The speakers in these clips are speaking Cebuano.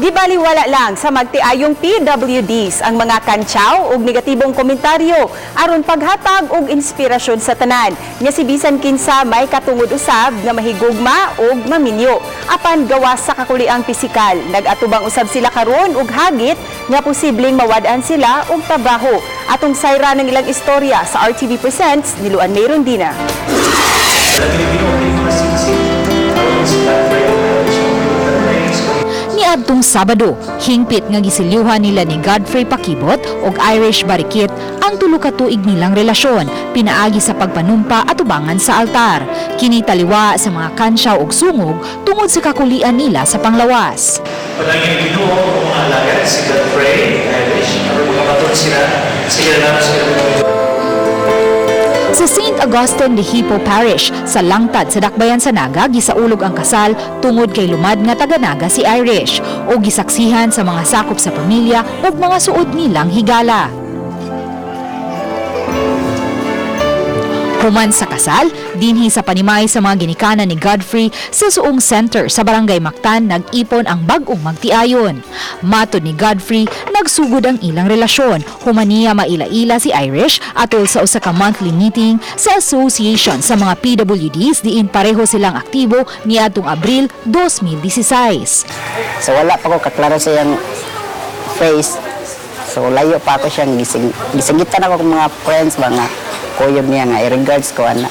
Gibaliwala lang sa magtiayong PWDs ang mga kantsaw ug negatibong komentaryo aron paghatag og inspirasyon sa tanan nga si bisan kinsa may katungod usab nga mahigugma ug maminyo. Apan gawas sa kakuliang pisikal, nag-atubang usab sila karon og hagit nga posibleng mawad-an sila og trabaho. Atong sayran ang ilang istorya sa RTV Presents ni Luan May Rondina. Pilipino mga sisi. Niadtong Sabado, hingpit nga gisilyuhan nila ni Godfrey Pakibot og Irish Barikit ang tulo ka tuig nilang relasyon pinaagi sa pagpanumpa atubangan sa altar. Kini taliwa sa mga kantsaw og sungog tungod sa kakulian nila sa panglawas. Panalangin Ginoo ang mga alagad, si Godfrey, Irish, aron makabaton sila, sila na sila. Sa St. Augustine de Hippo Parish sa Langtad sa Dakbayan sa Naga, gisaulog ang kasal tungod kay lumad nga taga-Naga si Irish o gisaksihan sa mga sakop sa pamilya ug mga suod nilang higala. Human sa kasal, dinhi sa panimay sa mga ginikanan ni Godfrey sa Suong Center sa Barangay Mactan, nag-ipon ang bag-ong magtiayon. Matod ni Godfrey, nagsugod ang ilang relasyon. Human niya maila-ila si Irish atol sa usa ka monthly meeting sa association sa mga PWDs diin pareho silang aktibo niadtong Abril 2016. So wala pa ko kaklaro sa iyang face. So layo pa ako siyang gising. Gisingitan ako kong mga friends ba nga kuyog niya nga i-regards ko ana.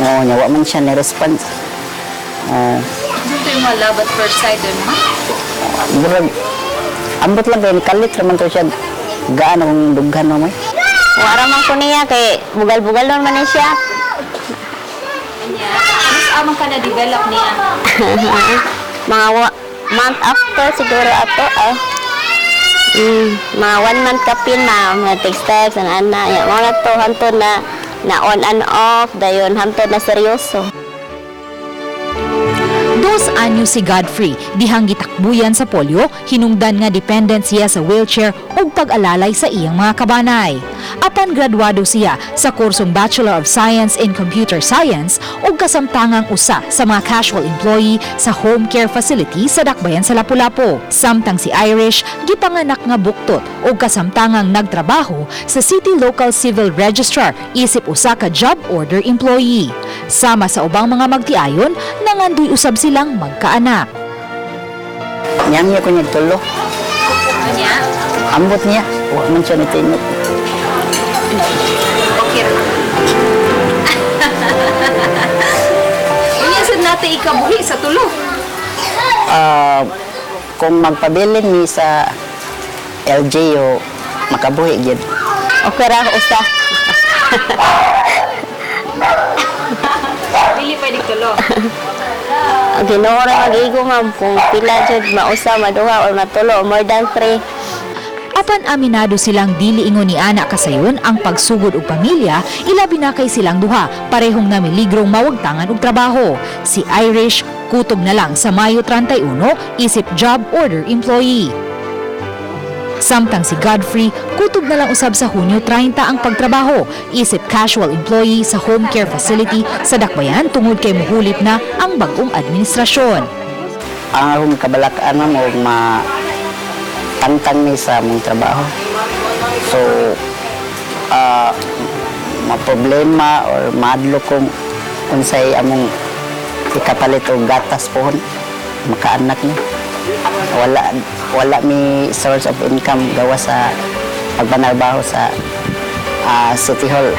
Oo, niya wa man siya ni response. Oo. Ito yung mga love at first sight, no? Murag ambot lang kay kalit raman to siya, gaan akong dughan mo. Wara man ko niya kay bugal-bugal man ni siya. Mas amang ka na-develop niya? Mga month after siguro ato ah. Mga one month kapin na mga text text ang ana ya mga to hantod na na on and off, dayon hantod na seryoso. 2 anyo si Godfrey, dihang gitakbuyan sa polio, hinungdan nga dependent siya sa wheelchair ug pag-alalay sa iyang mga kabanay. Apan graduado siya sa kursong Bachelor of Science in Computer Science ug kasamtangang usa sa mga casual employee sa home care facility sa Dakbayan sa Lapu-Lapu. Samtang si Irish, gipanganak nga buktot ug kasamtangang nagtrabaho sa City Local Civil Registrar isip usa ka job order employee. Sama sa ubang mga magtiayon, nangandoy usab silang magkaanak. Niyang niya ko niya tulo. Ambot niya, wa man siya nitingog. Okay. Unya sad natin ikabuhi sa tulo? Ah, kung magpabilin mi sa LGU, makabuhi gyud. Okay ra ako usa. Dili pwede tulo. Ang Ginoo ra mag-igo, ma'am, kung pila jud mausa, maduha or matulo or more than three. Apan aminado silang dili ingon ni ana kasayon ang pagsugod og pamilya, ilabi na kay silang duha parehong namiligrong mawagtangan og trabaho. Si Irish kutob na lang sa Mayo 31 isip job order employee. Samtang si Godfrey, kutob na lang usab sa Hunyo 30 ang pagtrabaho, isip casual employee sa home care facility sa Dakbayan tungod kay muhulip na ang bagong administrasyon. Ang akong kabalakaan, ma'am, og ma tangtang ni sa among trabaho. So ma problema or maadlo kung unsay among ikapalit og gatas pohon makaanak ni. Wala mi source of income gawa sa pagpanarbaho sa City Hall.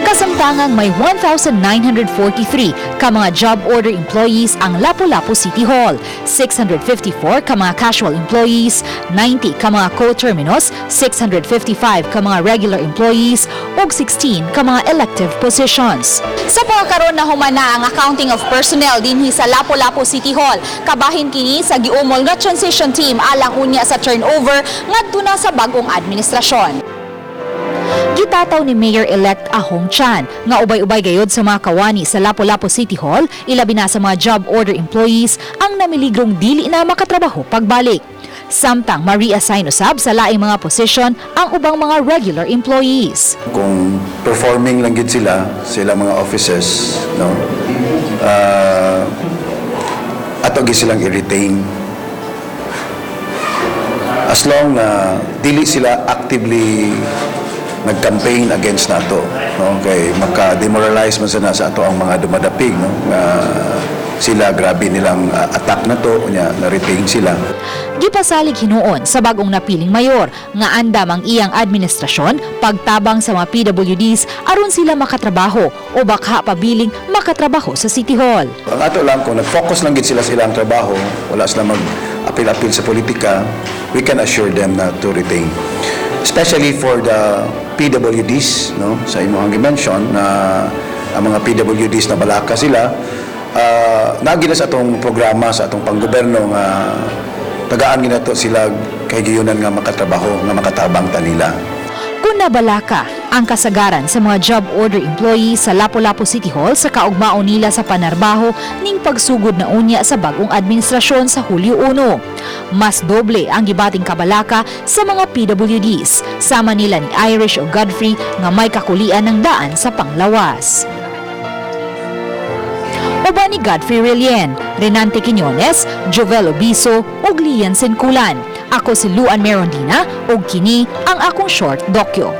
Kasamtangang may 1,943 ka mga job order employees ang Lapu-Lapu City Hall, 654 ka mga casual employees, 90 ka mga co-terminus, 655 ka mga regular employees, ug 16 ka mga elective positions. Sa pagkaron na humana ang accounting of personnel dinhi sa Lapu-Lapu City Hall. Kabahin kini sa giumol nga transition team alang unya sa turnover ngadto na sa bagong administrasyon. Gitataw ni Mayor-elect Ahong Chan nga ubay-ubay gayod sa mga kawani sa Lapu-Lapu City Hall, ilabi na sa mga job order employees ang namiligrong dili na makatrabaho pagbalik. Samtang ma-reassign usab sa laing mga posisyon ang ubang mga regular employees. Kung performing lang gid sila sila mga offices, no, ato gid silang i-retain. As long na dili sila actively nag-campaign against nato, no, kay maka-demoralize man sa ato ang mga dumadapig, no, nga sila grabe nilang attack na to, unya na-retain sila. Gipasalig hinuon sa bagong napiling mayor nga andam ang iyang administrasyon pagtabang sa mga PWDs aron sila makatrabaho o baka pabiling makatrabaho sa City Hall. Ang ato lang, kung nag-focus lang gid sila sa ilang trabaho, wala sila mag-apil-apil sa politika, we can assure them na to retain. Especially for the PWDs, no, sa imong mention na ang mga PWDs na balaka sila, naa na sa atong programa sa atong panggoberno nga tagaan ginato sila kahigayunan nga makatrabaho, nga makatabang ta nila. Kung nabalaka ang kasagaran sa mga job order employees sa Lapu-Lapu City Hall sa kaugmaon nila sa panarbaho ning pagsugod na unya sa bagong administrasyon sa Hulyo 1. Mas doble ang gibating kabalaka sa mga PWDs, sama nila ni Irish o Godfrey nga may kakulian ng daan sa panglawas. Uban ni Godfrey Relien, Renante Quiñones, Jovel Obiso ug Lian Senkulan. Ako si Luan Merondina ug kini ang akong short dokyo.